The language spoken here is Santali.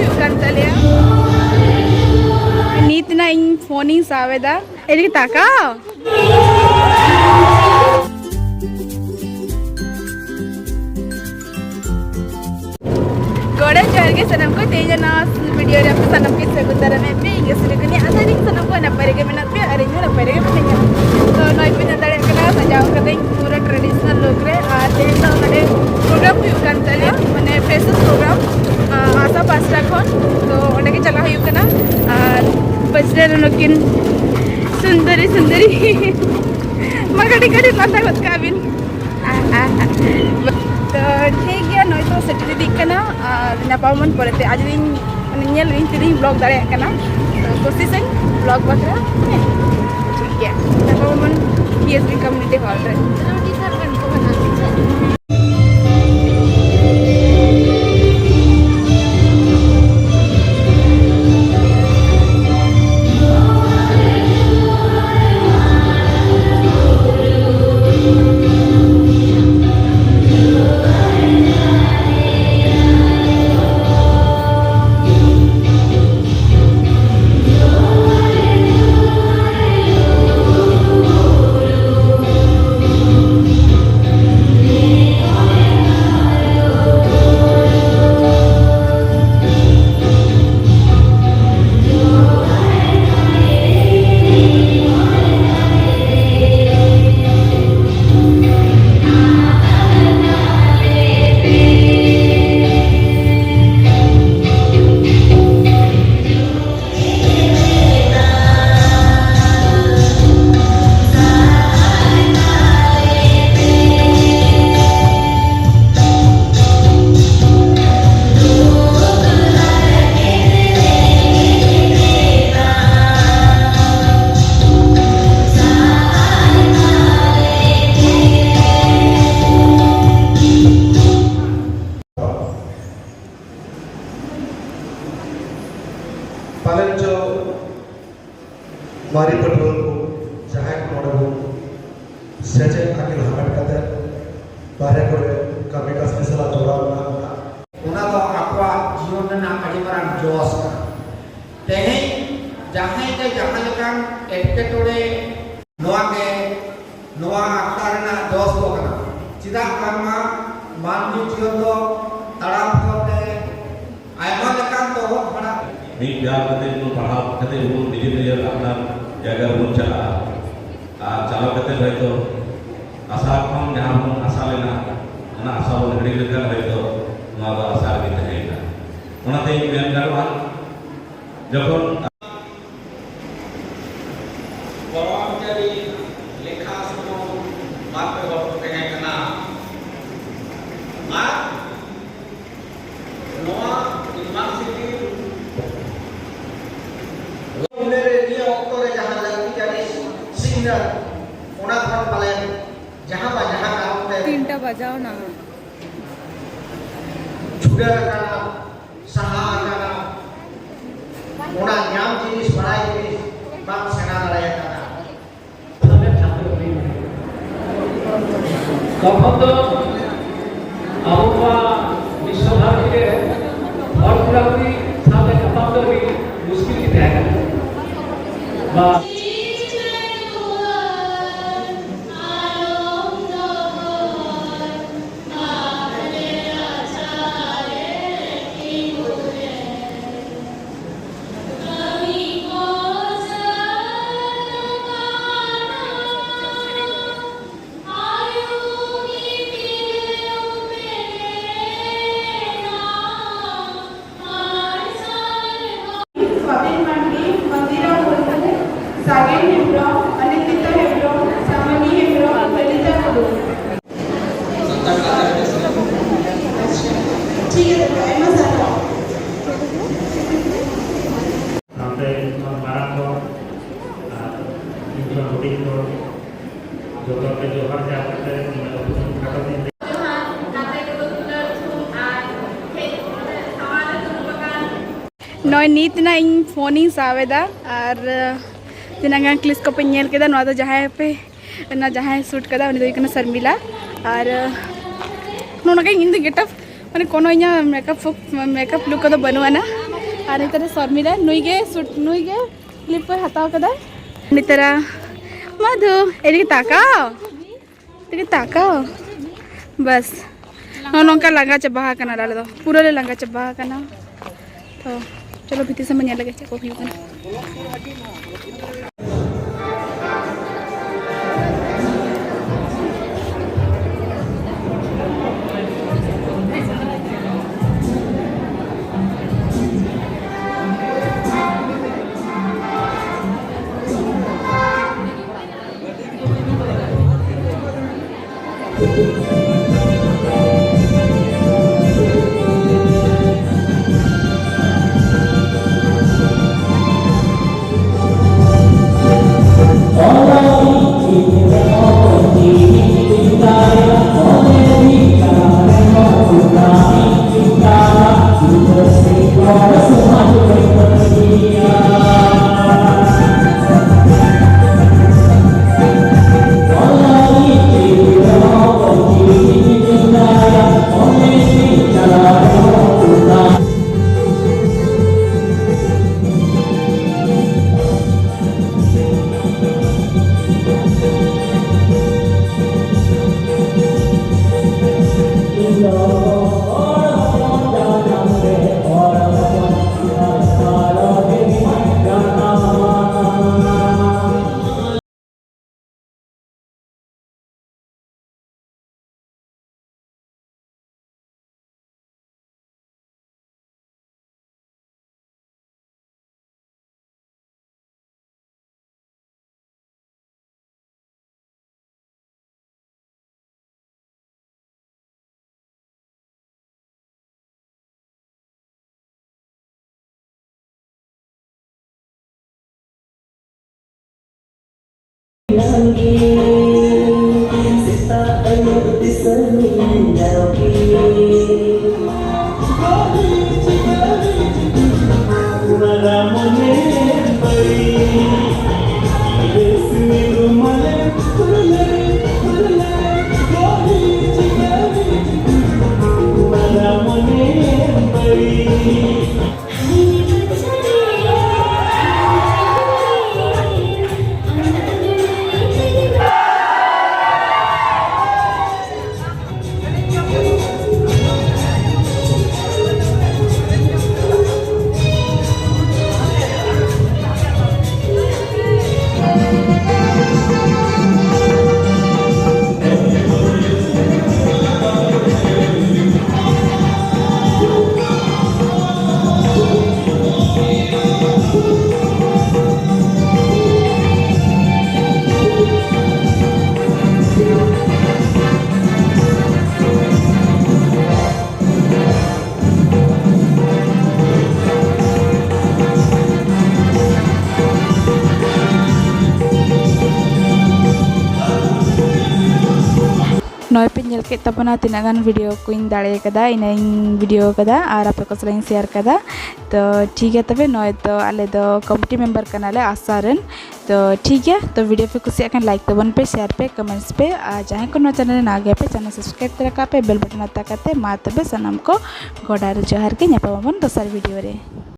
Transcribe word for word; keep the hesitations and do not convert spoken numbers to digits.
ᱦᱩᱭᱩᱜ ᱠᱟᱱ ᱛᱟᱞᱮᱭᱟ᱾ ᱱᱤᱛ ᱱᱟ ᱤᱧ ᱯᱷᱳᱱᱤᱧ ᱥᱟᱵ ᱮᱫᱟ᱾ ᱮᱨᱤ ᱛᱟᱠᱟᱣ᱾ ᱜᱚᱰᱟ ᱡᱚᱦᱟᱨ ᱜᱮ ᱥᱟᱱᱟᱢ ᱠᱚ᱾ ᱛᱮᱦᱮᱧ ᱱᱚᱣᱟ ᱵᱷᱤᱰᱤᱭᱳ ᱨᱮ ᱟᱯᱮ ᱥᱟᱱᱟᱢ ᱠᱚ ᱥᱟᱹᱜᱩᱱ ᱫᱟᱨᱟᱢᱮᱫ ᱯᱮ᱾ ᱤᱧ ᱜᱮ ᱥᱩᱨᱩ ᱠᱟᱹᱱᱟᱹᱧ᱾ ᱟᱥᱟ ᱫᱟᱹᱧ ᱥᱟᱱᱟᱢ ᱠᱚ ᱱᱟᱯᱟᱭ ᱨᱮᱜᱮ ᱢᱮᱱᱟᱜ ᱯᱮᱭᱟ ᱟᱨ ᱤᱧ ᱦᱚᱸ ᱱᱟᱯᱟᱭ ᱨᱮᱜᱮ ᱢᱤᱱᱟᱹᱧᱟ᱾ ᱛᱚ ᱱᱚᱜᱼᱚᱭ ᱯᱮ ᱧᱮᱞ ᱫᱟᱲᱮᱭᱟᱜ ᱠᱟᱱᱟ, ᱥᱟᱡᱟᱣ ᱠᱟᱹᱫᱟᱹᱧ ᱯᱩᱨᱟᱹ ᱴᱨᱮᱰᱤᱥᱚᱱᱟᱞ ᱞᱩᱠ ᱨᱮ᱾ ᱟᱨ ᱛᱮᱦᱮᱧ ᱫᱚ ᱱᱚᱰᱮ ᱯᱨᱳᱜᱨᱟᱢ ᱦᱩᱭᱩᱜ ᱠᱟᱱ ᱛᱟᱞᱮᱭᱟ, ᱢᱟᱱᱮ ᱯᱷᱮᱥᱚᱱ ᱯᱨᱳᱜᱨᱟᱢ, ᱟᱥᱟ ᱯᱟᱥᱴᱟ ᱠᱷᱚᱱ᱾ ᱛᱚ ᱚᱸᱰᱮ ᱜᱮ ᱪᱟᱞᱟᱜ ᱦᱩᱭᱩᱜ ᱠᱟᱱᱟ᱾ ᱟᱨ ᱯᱟᱹᱪᱷᱞᱟᱹ ᱨᱮ ᱱᱩᱠᱤᱱ ᱥᱩᱱᱫᱚᱨᱤ ᱥᱩᱱᱫᱚᱨᱤ ᱢᱟ ᱠᱟᱹᱴᱤᱡ ᱠᱟᱹᱴᱤᱡ ᱞᱟᱸᱫᱟ ᱜᱚᱫ ᱠᱟᱜ ᱵᱤᱱ᱾ ᱛᱚ ᱴᱷᱤᱠ ᱜᱮᱭᱟ, ᱱᱚᱜᱼᱚᱭ ᱛᱚ ᱥᱮᱴᱮᱨ ᱤᱫᱤᱜ ᱠᱟᱱᱟ᱾ ᱟᱨ ᱧᱟᱯᱟᱢ ᱟᱵᱚᱱ ᱯᱚᱨᱮᱛᱮ᱾ ᱟᱨ ᱡᱩᱫᱤᱧ, ᱢᱟᱱᱮ, ᱧᱮᱞ ᱟᱹᱧ ᱛᱤᱱᱟᱹᱜ ᱤᱧ ᱵᱞᱚᱜ ᱫᱟᱲᱮᱭᱟᱜ ᱠᱟᱱᱟ, ᱛᱚ ᱠᱳᱥᱤᱥ ᱟᱹᱧ ᱵᱞᱚᱜ ᱵᱟᱠᱷᱨᱟ᱾ ᱦᱮᱸ, ᱴᱷᱤᱠ ᱜᱮᱭᱟ, ᱧᱟᱯᱟᱢ ᱟᱵᱚᱱ B S B community hall ᱨᱮ᱾ ᱯᱟᱞᱮᱱ ᱪᱚ ᱢᱟᱨᱮ ᱯᱟᱹᱴᱷᱩᱣᱟᱹ ᱠᱚ ᱡᱟᱦᱟᱸᱭ ᱠᱚ ᱱᱚᱰᱮ ᱵᱚᱱ ᱥᱮᱪᱮᱫ ᱟᱹᱠᱤᱞ ᱦᱟᱢᱮᱴ ᱠᱟᱛᱮ ᱵᱟᱦᱨᱮ ᱠᱚᱨᱮ ᱠᱟᱹᱢᱤ ᱠᱟᱹᱥᱱᱤ ᱥᱟᱞᱟᱜ ᱡᱚᱲᱟᱣ ᱢᱮᱱᱟᱜ ᱵᱚᱱᱟ, ᱚᱱᱟ ᱫᱚ ᱟᱠᱚᱣᱟᱜ ᱡᱤᱭᱚᱱ ᱨᱮᱱᱟᱜ ᱟᱹᱰᱤ ᱢᱟᱨᱟᱝ ᱡᱚᱥ ᱠᱟᱱᱟ᱾ ᱛᱮᱦᱮᱧ ᱡᱟᱦᱟᱸᱭ ᱜᱮ ᱡᱟᱦᱟᱸ ᱞᱮᱠᱟᱱ ᱮᱴᱠᱮᱴᱚᱬᱮ, ᱱᱚᱣᱟ ᱜᱮ ᱱᱚᱣᱟ ᱟᱠᱷᱲᱟ ᱨᱮᱱᱟᱜ ᱡᱚᱥ ᱫᱚ ᱠᱟᱱᱟ᱾ ᱪᱮᱫᱟᱜ ᱵᱟᱝᱢᱟ ᱢᱟᱹᱱᱢᱤ ᱡᱤᱭᱚᱱ ᱫᱚ ᱛᱟᱲᱟᱢ ᱛᱮ ᱟᱭᱢᱟ ᱞᱮᱠᱟᱱ ᱛᱚᱨᱚᱡ ᱵᱷᱟᱲᱟ ᱢᱤᱫ ᱡᱟᱦᱟᱸ ᱠᱟᱛᱮ ᱵᱚᱱ ᱯᱟᱲᱦᱟᱣ ᱠᱟᱛᱮ ᱵᱚᱱ ᱱᱤᱡᱮ ᱱᱤᱡᱮᱨ ᱟᱯᱱᱟᱨ ᱡᱟᱭᱜᱟ ᱨᱮᱵᱚᱱ ᱪᱟᱞᱟᱜᱼᱟ᱾ ᱟᱨ ᱪᱟᱞᱟᱣ ᱠᱟᱛᱮ ᱦᱚᱭᱛᱳ ᱟᱥᱟ ᱠᱷᱚᱱ ᱡᱟᱦᱟᱸ ᱵᱚᱱ ᱟᱥᱟ ᱞᱮᱱᱟ, ᱚᱱᱟ ᱟᱥᱟ ᱵᱚᱱ ᱦᱤᱲᱤᱧ ᱞᱮᱠᱷᱟᱱ ᱦᱚᱭᱛᱳ ᱱᱚᱣᱟ ᱫᱚ ᱟᱥᱟ ᱨᱮᱜᱮ ᱛᱟᱦᱮᱸᱭᱮᱱᱟ᱾ ᱚᱱᱟᱛᱮ ᱤᱧ ᱢᱮᱱ ᱜᱟᱱᱚᱜᱼᱟ, ᱡᱚᱠᱷᱚᱱ ᱜᱚᱲᱚᱢ ᱡᱟᱹᱨᱤ ᱞᱮᱠᱷᱟ ᱥᱩᱢᱩᱝ ᱵᱟᱨ ᱯᱮ ᱦᱚᱲ ᱠᱚ ᱛᱟᱦᱮᱸ ᱠᱟᱱᱟ᱾ ᱟᱨ ᱱᱚᱣᱟ ᱤᱭᱩᱱᱤᱵᱷᱟᱨᱥᱤᱴᱤ ᱩᱢᱮᱨ ᱨᱮ ᱱᱤᱭᱟᱹ ᱚᱠᱛᱚ ᱨᱮ ᱡᱟᱦᱟᱸ ᱞᱟᱹᱠᱛᱤ ᱡᱟᱹᱱᱤᱡ ᱥᱤᱠᱷᱱᱟᱹᱛ, ᱚᱱᱟ ᱠᱷᱚᱱ ᱯᱟᱞᱮᱱ ᱡᱟᱦᱟᱸ ᱵᱟ ᱡᱟᱦᱟᱸ ᱠᱟᱨᱚᱱ ᱛᱮ ᱛᱤᱱᱴᱟ ᱵᱟᱡᱟᱣ ᱱᱟ᱾ ᱪᱷᱩᱰᱟᱹᱨ ᱟᱠᱟᱱᱟ, ᱥᱟᱦᱟ ᱟᱠᱟᱱᱟ, ᱚᱱᱟ ᱧᱟᱢ ᱡᱤᱱᱤᱥ, ᱵᱟᱲᱟᱭ ᱡᱤᱱᱤᱥ ᱵᱟᱝ ᱥᱮᱬᱟ ᱫᱟᱲᱮ ᱟᱠᱟᱫᱟ᱾ ᱛᱚᱠᱷᱚᱱ ᱫᱚ ᱟᱵᱚ ᱱᱚᱣᱟ ᱵᱤᱥᱥᱚ ᱵᱷᱟᱨᱚᱛᱤ ᱨᱮ ᱦᱚᱲ ᱯᱩᱨᱟᱹᱯᱩᱨᱤ ᱥᱟᱶᱛᱮ ᱧᱟᱯᱟᱢ ᱫᱚ ᱟᱹᱰᱤ ᱢᱩᱥᱠᱤᱞ ᱜᱮ ᱛᱟᱦᱮᱸ ᱠᱟᱱᱟ᱾ ᱵᱟ- ᱥᱟᱵᱤᱱ ᱢᱟᱱᱰᱤ, ᱢᱚᱱᱫᱤᱨᱟ ᱢᱩᱨᱢᱩ, ᱥᱟᱜᱮᱱ ᱦᱮᱢᱵᱨᱚᱢ, ᱚᱱᱤᱱᱫᱤᱛᱟ ᱦᱮᱢᱵᱨᱚᱢ, ᱥᱟᱢᱚᱱᱤ ᱦᱮᱢᱵᱨᱚᱢ, ᱞᱚᱞᱤᱛᱟ ᱴᱩᱰᱩ᱾ ᱴᱷᱤᱠ ᱜᱮᱭᱟ, ᱛᱚᱵᱮ ᱟᱭᱢᱟ ᱥᱟᱨᱦᱟᱣ᱾ ᱥᱟᱶᱛᱮ ᱤᱧ ᱠᱷᱚᱱ ᱢᱟᱨᱟᱝ ᱠᱚ ᱟᱨ ᱤᱧ ᱠᱷᱚᱱ ᱦᱩᱰᱤᱧ ᱠᱚ ᱡᱚᱛᱚ ᱜᱮ ᱡᱚᱦᱟᱨ ᱡᱟᱦᱟᱸ ᱠᱟᱛᱮ ᱤᱧᱟᱹᱜ ᱩᱯᱨᱩᱢ ᱠᱷᱟᱴᱚ ᱛᱤᱧ ᱞᱟᱹᱭ᱾ ᱱᱚᱜᱼᱚᱭ ᱱᱤᱛ ᱱᱟᱜ ᱤᱧ ᱯᱷᱳᱱᱤᱧ ᱥᱟᱵ ᱮᱫᱟ ᱟᱨ, ᱟᱸ, ᱛᱤᱱᱟᱹᱜ ᱜᱟᱱ ᱠᱞᱤᱯᱥ ᱠᱚᱯᱮ ᱧᱮᱞ ᱠᱮᱫᱟ᱾ ᱱᱚᱣᱟ ᱫᱚ ᱡᱟᱦᱟᱸᱭ ᱯᱮ, ᱚᱱᱟ ᱡᱟᱦᱟᱸᱭ ᱥᱩᱴ ᱠᱟᱫᱟ ᱩᱱᱤ ᱫᱚ ᱦᱩᱭᱩᱜ ᱠᱟᱱᱟ ᱥᱚᱨᱢᱤᱞᱟ᱾ ᱟᱨ, ᱟᱸ, ᱱᱚᱜᱼᱚ ᱱᱚᱝᱠᱟ ᱤᱧ ᱫᱚ ᱜᱮᱴᱟᱯ ᱢᱟᱱᱮ ᱠᱳᱱᱳ ᱤᱧᱟᱹᱜ ᱢᱮᱠᱟᱯ ᱯᱷᱩᱠ, ᱢᱮᱠᱟᱯ ᱞᱩᱠ ᱠᱚᱫᱚ ᱵᱟᱹᱱᱩᱜ ᱟᱱᱟ᱾ ᱟᱨ ᱱᱮᱛᱟᱨ ᱫᱚ ᱥᱚᱨᱢᱤᱞᱟ ᱱᱩᱭ ᱜᱮ ᱥᱩᱴ, ᱱᱩᱭ ᱜᱮ ᱠᱞᱤᱯ ᱠᱚᱭ ᱦᱟᱛᱟᱣ ᱠᱟᱫᱟ᱾ ᱱᱮᱛᱟᱨᱟ ᱢᱟᱫᱷᱩ, ᱮᱫᱤᱠᱮ ᱛᱟᱠᱟᱣ, ᱮᱫᱤᱠᱮ ᱛᱟᱠᱟᱣ᱾ ᱵᱟᱥ, ᱱᱚᱜᱼᱚ ᱱᱚᱝᱠᱟ ᱞᱟᱸᱜᱟ ᱪᱟᱵᱟ ᱟᱠᱟᱱᱟ ᱟᱞᱮ ᱫᱚ, ᱯᱩᱨᱟᱹ ᱞᱮ ᱞᱟᱸᱜᱟ ᱪᱟᱵᱟ ᱟᱠᱟᱱᱟ᱾ ᱛᱚ ᱪᱚᱞᱚ ᱵᱷᱤᱛᱤᱨ ᱥᱮᱫ ᱵᱚᱱ ᱧᱮᱞ ᱞᱮᱜᱮ ᱪᱮᱫ ᱠᱚ ᱦᱩᱭᱩᱜ ᱠᱟᱱᱟ᱾ ᱱᱚᱜᱼᱚᱭ ᱯᱮ ᱧᱮᱞ ᱠᱮᱫ ᱛᱟᱵᱚᱱᱟ ᱛᱤᱱᱟᱹᱜ ᱜᱟᱱ ᱵᱷᱤᱰᱤᱭᱳ ᱠᱚᱧ ᱫᱟᱲᱮ ᱠᱟᱫᱟ, ᱤᱱᱟᱹᱧ ᱵᱷᱤᱰᱤᱭᱳ ᱠᱟᱫᱟ ᱟᱨ ᱟᱯᱮ ᱠᱚ ᱥᱟᱞᱟᱜ ᱤᱧ ᱥᱮᱭᱟᱨ ᱠᱟᱫᱟ᱾ ᱛᱚ ᱴᱷᱤᱠ ᱜᱮᱭᱟ, ᱛᱚᱵᱮ ᱱᱚᱜᱼᱚᱭ ᱛᱚ ᱟᱞᱮ ᱫᱚ ᱠᱚᱢᱤᱴᱤ ᱢᱮᱢᱵᱟᱨ ᱠᱟᱱᱟᱞᱮ ᱟᱥᱟ ᱨᱮᱱ᱾ ᱛᱚ ᱴᱷᱤᱠ ᱜᱮᱭᱟ, ᱛᱚ ᱵᱷᱤᱰᱤᱭᱳ ᱯᱮ ᱠᱩᱥᱤᱭᱟᱜ ᱠᱷᱟᱱ ᱞᱟᱭᱤᱠ ᱛᱟᱵᱚᱱ ᱯᱮ, ᱥᱮᱭᱟᱨ ᱯᱮ, ᱠᱚᱢᱮᱱᱴᱥ ᱯᱮ, ᱟᱨ ᱡᱟᱦᱟᱸᱭ ᱠᱚ ᱱᱚᱣᱟ ᱪᱮᱱᱮᱞ ᱨᱮ ᱱᱟᱣᱟ ᱜᱮᱭᱟ ᱯᱮ, ᱪᱮᱱᱮᱞ ᱥᱟᱵᱥᱠᱨᱟᱭᱤᱵ ᱛᱟᱨᱟ ᱠᱟᱜ ᱯᱮ, ᱵᱮᱞ ᱵᱟᱴᱚᱱ ᱟᱛᱟ ᱠᱟᱛᱮ᱾ ᱢᱟ ᱛᱚᱵᱮ ᱥᱟᱱᱟᱢ ᱠᱚ ᱜᱚᱰᱟ ᱨᱮ ᱡᱚᱦᱟᱨ ᱜᱮ, ᱧᱟᱯᱟᱢ ᱟᱵᱚᱱ ᱫᱚᱥᱟᱨ ᱵᱷᱤᱰᱤᱭᱳ ᱨᱮ᱾